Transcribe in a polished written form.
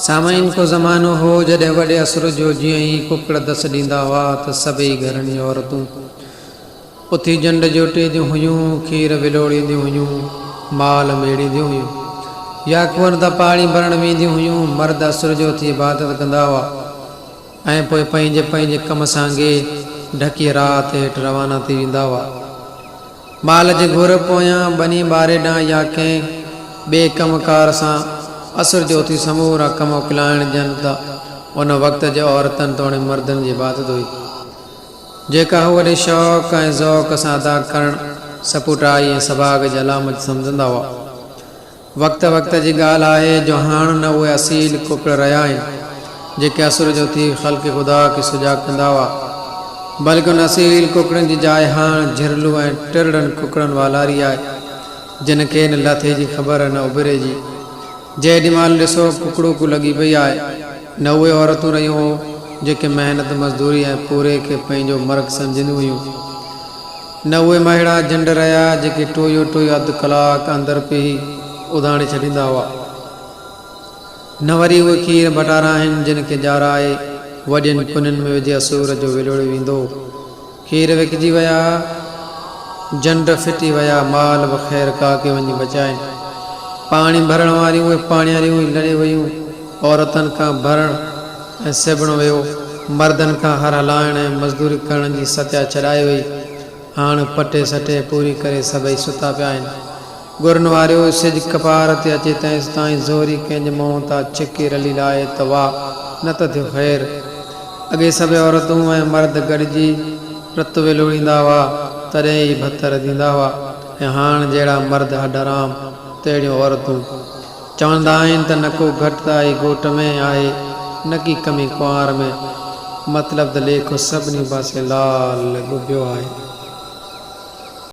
سامعين ڪو زمانو هو جڏهن وڏي اسر جو جيئن ئي ڪڪڙ دس ڏيندا هئا ته سڀئي گهرن جون عورتون اٿي جنڊ جوٽينديون هيون، کير ولوڙينديون هيون، مال ميڙينديون هيون يا کوهن تان پاڻي ڀرڻ وينديون هيون. مرد اسر جو اٿي عبادت ڪندا هئا ۽ پوء پنهنجي پنهنجي ڪم سانگي ڍڪيء رات هيٺ روانا ٿي ويندا هئا. مال جي گهر پويان ٻني ٻاري ڏانهن يا ڪنهن ٻئي ڪم ڪار سان اسر جو اٿي سمورا ڪم اڪلائڻ ڄڻ ته ان وقت جي عورتن توڻي مردن جي عبادت هئي، جيڪا هو وڏي شوق ۽ ذوق سان ادا ڪرڻ سپوٽائي ۽ سڀاڳ جي علامت سمجهندا هئا. وقت وقت جي ڳالهه آهي جو هاڻ نه اهي اصيل ڪڪڙ رهيا آهن، جيڪي اسر جو ٿي خلق خدا کي سجاڳ ڪندا هئا، بلڪ ان اصيل ڪڪڙن جي جاء هاڻ جهرلو ۽ ٽرڙن ڪڪڙن والاري آهي، جن کي نه لاٿي جي خبر نه اڀري جي. جيڏي مهل ڏسو ڪڪڙوڪو لڳي پئي آهي. نه اهي عورتون رهيون جيڪي محنت مزدوري ۽ پورهيي کي پنهنجو مرڪ سمجهنديون هيون. نه اهي مهڙا جنڊ رهيا جيڪي ٽوهيو ٽوهيو اڌ ڪلاڪ اندر پيهي اڌاڻي ڇڏيندا هئا. نه وري اهي کير ڀٽارا آهن جن کي ڄارائي وڏين ڪنين ۾ وجهي اسور جو ولوڙيو ويندو هو. کير وڪجي ويا، جنڊ ڦٽي ويا، مال به خير ڪاڪي وڃي بچائين. پاڻي ڀرڻ واريون اهي پاڻياريون ئي لڙي ويون. عورتن کان ڀرڻ ۽ سيبڻ ويو. مردن کان هر هلائڻ ۽ مزدوري ڪرڻ جي ستيا ڇڏائي وئي. هاڻ پٽي سٽي پوري ڪري سڀئي ستا پيا آهن. ڳرن واريو سج ڪپار تي اچي تيستائين زوري ڪنهن جي منهن تان ڇڪي رلي لاهي ته واهه، نه ته ٿيو خير. اڳي سڀئي عورتون ۽ مرد گڏجي رت ولوڙيندا هئا، تڏهن ئي ڀت رڌيندا هئا ۽ هاڻ جهڙا مرد هڏ حرام، تهڙيون عورتون. چوندا آهن ته نڪو گهٽتائي گهوٽ ۾ آهي نڪي ڪمي ڪنوار ۾. مطلب ته ليکو سڀني پاسي لال ڳڀيو آهي.